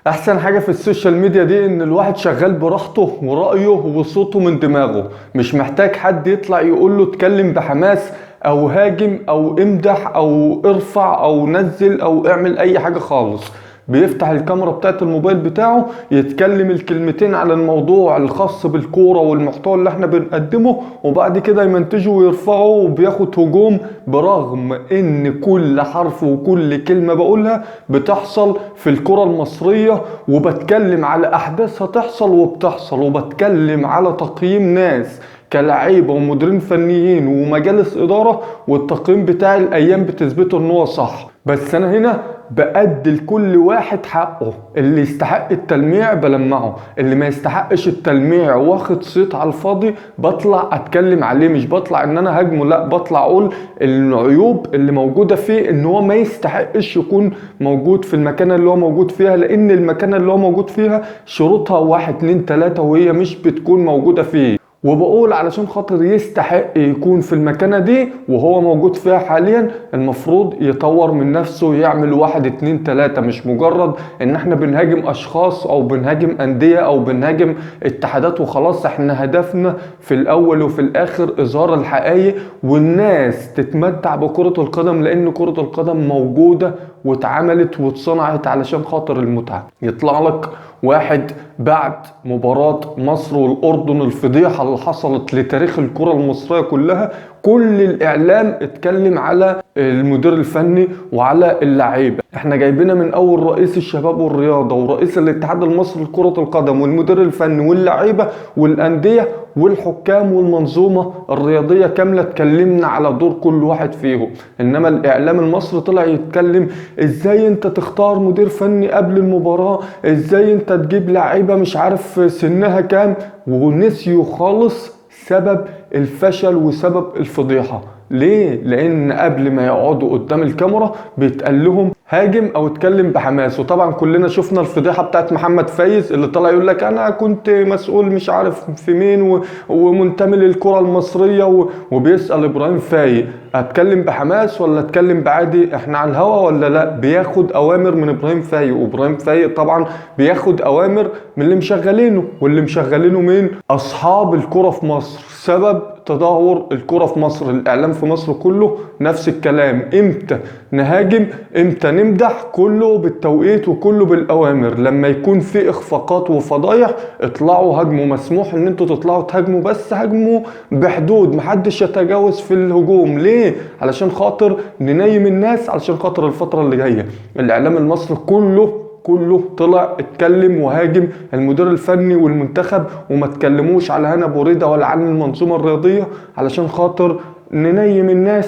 احسن حاجة في ال social media دي ان الواحد شغال براحته ورأيه وصوته من دماغه، مش محتاج حد يطلع يقول له اتكلم بحماس او هاجم او امدح او ارفع او نزل او اعمل اي حاجة خالص. بيفتح الكاميرا بتاعت الموبايل بتاعه يتكلم الكلمتين على الموضوع الخاص بالكورة والمحتوى اللي احنا بنقدمه، وبعد كده يمنتجه ويرفعه وبياخد هجوم، برغم ان كل حرف وكل كلمة بقولها بتحصل في الكرة المصرية، وبتكلم على احداث هتحصل وبتحصل، وبتكلم على تقييم ناس كلاعيبة ومديرين فنيين ومجالس إدارة، والتقييم بتاع الأيام بتثبته إن هو صح. بس أنا هنا بأدي لكل واحد حقه، اللي يستحق التلميع بلمعه، اللي ما يستحقش التلميع واخد صيت على الفاضي بطلع أتكلم عليه، مش بطلع إن أنا هاجمه، لا بطلع أقول العيوب اللي موجودة فيه، إن هو ما يستحقش يكون موجود في المكانة اللي هو موجود فيها، لأن المكانة اللي هو موجود فيها شروطها 1 2 3 وهي مش بتكون موجودة فيه. وبقول علشان خاطر يستحق يكون في المكانة دي وهو موجود فيها حاليا المفروض يطور من نفسه، يعمل 1 2 3، مش مجرد ان احنا بنهاجم اشخاص او بنهاجم اندية او بنهاجم اتحادات وخلاص. احنا هدفنا في الاول وفي الاخر اظهار الحقائق والناس تتمتع بكرة القدم، لان كرة القدم موجودة واتعملت واتصنعت علشان خاطر المتعة. يطلع لك واحد بعد مباراة مصر والأردن، الفضيحة اللي حصلت لتاريخ الكرة المصرية كلها، كل الإعلام اتكلم على المدير الفني وعلى اللعيبة. احنا جايبينها من أول رئيس الشباب والرياضة ورئيس الاتحاد المصري لكرة القدم والمدير الفني واللعيبة والأندية والحكام والمنظومة الرياضية كاملة، اتكلمنا على دور كل واحد فيهم. إنما الإعلام المصري طلع يتكلم إزاي أنت تختار مدير فني قبل المباراة، إزاي أنت تجيب لعيبة مش عارف سنها كام، ونسيوا خالص سبب الفشل وسبب الفضيحة. ليه؟ لأن قبل ما يقعدوا قدام الكاميرا بيتقال لهم هاجم أو اتكلم بحماس. وطبعا كلنا شفنا الفضيحة بتاعت محمد فايز اللي طلع يقول لك أنا كنت مسؤول مش عارف في مين ومنتمي للكرة المصرية، وبيسأل إبراهيم فايق اتكلم بحماس ولا اتكلم بعادي، احنا على الهوا ولا لا؟ بياخد أوامر من إبراهيم فايق، وإبراهيم فايق طبعا بياخد أوامر من اللي مشغلينه، واللي مشغلينه مين؟ أصحاب الكرة في مصر. سبب تدهور الكرة في مصر، الإعلام في مصر كله نفس الكلام، امتى نهاجم امتى نمدح، كله بالتوقيت وكله بالأوامر. لما يكون في إخفاقات وفضايح اطلعوا هاجموا، مسموح ان انتوا تطلعوا تهاجموا، بس هاجموا بحدود، محدش يتجاوز في الهجوم. ليه؟ علشان خاطر ننيم الناس، علشان خاطر الفترة اللي جاية. الإعلام المصري كله طلع اتكلم وهاجم المدير الفني والمنتخب، وما تكلموش على هنا بوريدة ولا عن المنظومة الرياضية، علشان خاطر ننيم الناس.